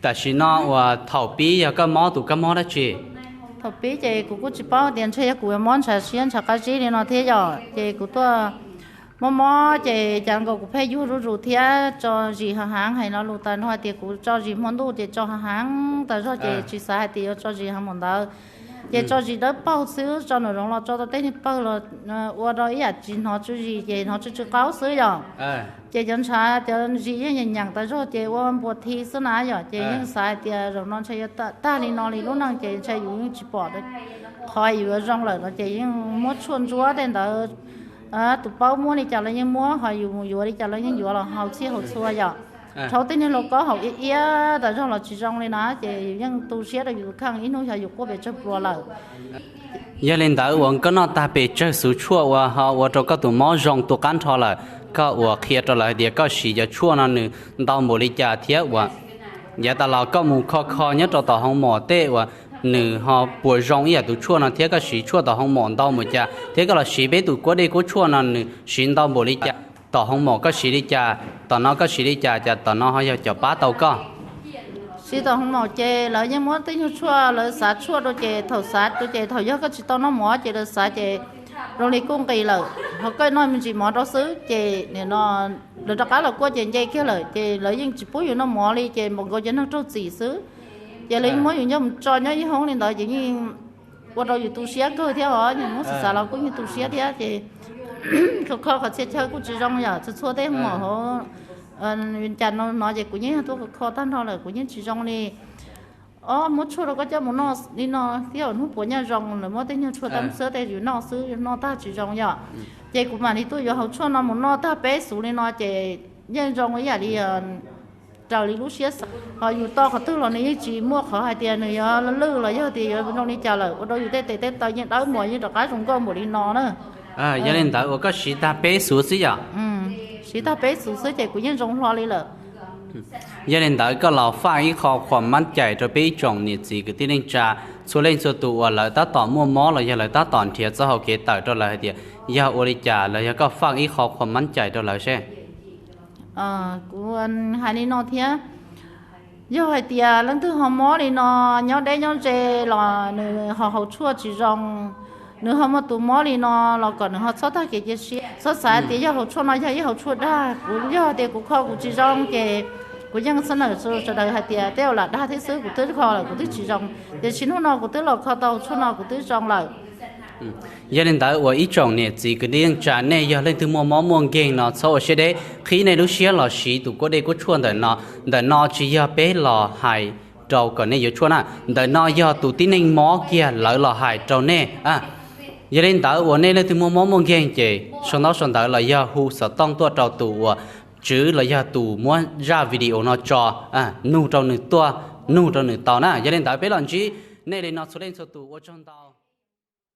Tam sim no uas thaum pib yog koj mob tus kab mob dab tsi? Thaum pib ces kuv kuj tsis paub tias ntshe yog kuv mob ntshav siab ntshav qab zib li no thiab yom, ces kuv tuaj mob mob ces cas nkaus kuv pheej yuag zuj zus thiab tso zis hav heev, hais lo lus tas no hais tias kuv tso zis hmo ntuj ces tso hav heev tas zog ces tsis xav hais tias yuav tso zis heev npaum ntawd. Ces tso zis dawb paug xwb, tso nraum zoov los tso tau tej niag pawg los ua rau ib yam tsis hnov tsw zis ces hnov tsw tsw qaub xwb yom. Ces cov ntshav cov zis yeej nyeem nyeem tas zog ces ua npuas thi xwb na yom, ces yeej xav hais tias zaum no ntshe yuav tag li no li lub neej ces ntshe yus yeej tsis pom qhov yus yuav zoo lawm no ces yeej muab tshuaj ntsuab tej ntawd, tus paub muab li cas los yeej muab, ho yus mus yuav li cas los yeej yuav los haus txhij haus txhua yom. Rhaub tej niag lauj kaub haus iab iab tas zog los tsis zoo li na ces yus yeej tu siab rau yus tus kheej, ib hnub xyov yus quaj pes tsawg pluas lawm. Yog li ntawd uas koj noj tag pes tsawg xuv tshuaj uas ho ua rau koj tus mob zoo tu qab nrho lawm, koj uas qhia rau lawv hais tias koj siv cov tshuaj no nws ntau npaum li cas thiab uas yav tas los koj mus kho kho nyob rau tom hoo mom tej uas nws ho puas zoo ib yam tus tshuaj no thiab koj siv tshuaj tom hoo mom ntau npaum cas thiab koj los siv peb tus kuab dej kuab tshuaj no nws siv ntau npaum li cas, tom hoo mom koj siv li cas, tom no koj siv li cas, cas tom no ho yog cov pab tau koj? Siv tom hoo mom ces lawv yeej muab tej nyuag tshuaj lawv xav tshuaj rau ces thaum xav rau ces thaum yog koj tsis tau noj mov ces lawv xav ces zoo li kuj nqis lawm, ho koj noj me ntsis mov rau xwb ces nim no lawv rov qab los kuaj ces nce kiag lawm ces lawv yeej tsis pub yus noj mov li ces npaum nkaus cov neeg raug txim xwb. Ces lawv yeej muab yus nyob mus tso nyob ib hoob li ntawd ces yeej ua rau yus tu siab kawg thiab os, yus muab xav xav los kuj yeej tu siab thiab ces kho kho qhov txhia chaw kuj tsis zoo yom, txhua txhua tej hoo mom hauv cas no no ces kuv yeej yog tuaj kho kho tag nrho lawm kuv yeej tsis zoo li. Ob, muab tshuaj rau koj coj mus noj li no thiab hnub puav nyaj zoo lawm muab tej nyuag tshuaj tab xwb tej yus noj xwb noj tag tsis zoo yom. Ces kuv mam li tuaj yuav hauv tshuaj no mus noj tag peb xuv li no ces yeej zoo ib yam li raws li lub siab xav, ho yus to qhov twg los nws yeej tsis muaj qhov hais tias nws yuav lwj los yog tias yuav zoo li cas lawm, ua rau yus tej tes tej taw yeej dawb mos yeej rov qab zoo nkauj npaum li no na. Yog li ntawd uas koj siv tag peb xuv xwb yom? Siv tag peb xuv xwb ces kuv yeej zoo hlo li lawm. Yog li ntawd koj los faj ib qho khuam mab cais rau peb ib tsoom niam txiv kwv tij neej tsa txhua leej txhua tus uas lawv tab tom muaj mob los yog lawv tab tom nrhiav txoj hau kev tawm rau lawv hais tias yog ua li cas los yog koj faj ib qho khuam mab cais rau lawv seb. Kuv hais li no thiab, yog hais tias leej twg ho mob li no nyob deb nyob ze los nws ho haus tshuaj tsis zoo, nws ho muaj tus mob li no los kom nws ho txhob tag kev cia siab, txhob xav tias yog haus tshuaj no yog ib hauv tshuaj dag. Kuv yog tias kuv kho kuv tsis zoo ces kuv yeej xav nawm sawv daws hais tias tej zaum lam dag thiab xwb, kuv twb kho lawm kuv twb tsis zoo, tiam sis hnub no kuv twb los kho tau tshuaj no kuv twb zoo lawm. Yog li ntawd uas ib tsoom niam txiv kwv tij neej tsa nej yog leej twg muaj mob muaj nkeeg no txhob ua siab deb, qhib nej lub siab los siv tus kuab dej kuab tshuaj ntawm no. Ntawm no tsis yog peb los hais rau kom nej yuav tshuaj na, ntawm no yog tus tib neeg mob kiag lawv los hais rau nej. Yog li ntawd uas nej leej twg muaj mob muaj nkeeg ces sau ntaub sau ntawv los yog hu xov tooj tuaj rau tus uas tswv los yog tus muab zaj video no tso, nug rau nws tuaj, nug rau nws tau na. Yog li ntawd peb los ntsib nej li no txhua leej txhua tus, ua tsaug ntau.